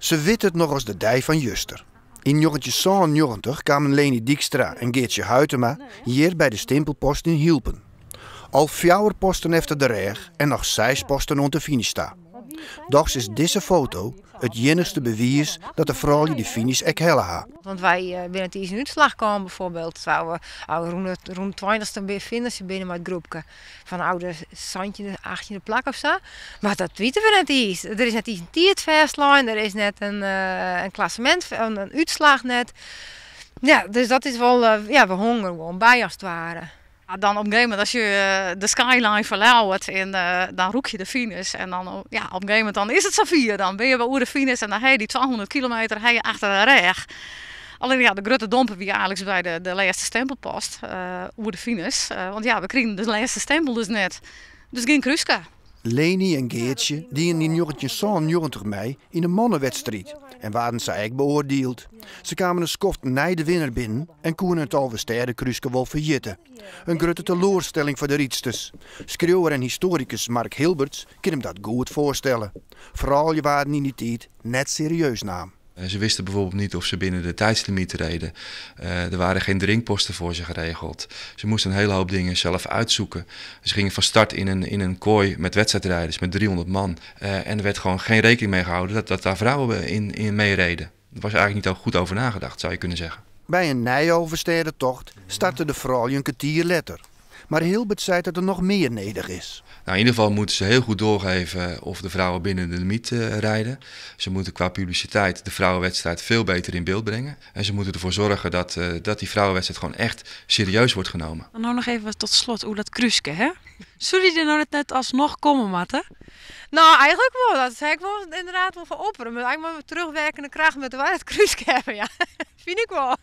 Se wit it noch as de dei fan juster. Yn 1997 kamen Leny Dykstra en Geartsje Huitema hjir by de stimpelpost yn Hylpen. Al fjouwer posten efter de rêch en noch seis posten oant de finish ta. Dochs is dizze foto it iennichste bewiis dat de froulju de finish ek helle ha. Want wy binne net iens in útslach kaam bijvoorbeeld. We rûn tweintichste finishe binne mei it groepke. Fan oude santjinde, achttjinde plak of sa. Mar dat witte we net iens. Der is net iens in tiid fêstlein, der is net in klassemint, in útslach net. Ja, dus dat is wol, ja, we hongen der gewoan by as it ware. Dan op in gegeven momint as je de skyline fan Ljouwert en dan rûke je de finish en dan ja, op in gegeven momint dan is it safier. Dan binne je wer oer de finish en dan ha je dy 200 kilometer ha je achter de rêch. Allinne ja, de grutte domper wie eigenliks by de lêste stempelpost oer de finish. Want ja, we krigen de lêste stempel dus net. Dus gjin krúske. Leny en Geartsje dienen yn 1997 mei yn de mannewedstriid en waarden sa ek beoardield. Se kamen in skoft nei de winner binnen en koene it Alvestêdekrúske wol ferjitte. In grutte teloarstelling foar de rydsters. Skriuwer en histoarikus Mark Hilberts kin him dat goed foarstelle. Froulju waarden yn dy tiid net serieus naam. Ze wisten bijvoorbeeld niet of ze binnen de tijdslimiet reden. Er waren geen drinkposten voor ze geregeld. Ze moesten een hele hoop dingen zelf uitzoeken. Ze gingen van start in een kooi met wedstrijdrijders, met 300 man. En er werd gewoon geen rekening mee gehouden dat daar vrouwen in meereden. Er was eigenlijk niet goed over nagedacht, zou je kunnen zeggen. By in nije Alvestêdetocht starte de froulju in kertier letter. Mar Hilbert sei dat der noch mear nedich is. Nou, in ieder geval moeten ze heel goed doorgeven of de vrouwen binnen de limiet rijden. Ze moeten qua publiciteit de vrouwenwedstrijd veel beter in beeld brengen. En ze moeten ervoor zorgen dat die vrouwenwedstrijd gewoon echt serieus wordt genomen. Dan nou noch even wat tot slot oer dat krúske, hè? Soe dy der no net asnoch komme moatte? Nou, eigenlik wol. Dat sei ik wol ynderdaad wol foar oppere. Mar eigenlik mei terugwerkende kracht moatte wy dat krúske hawwe, ja. Fyn ik wol.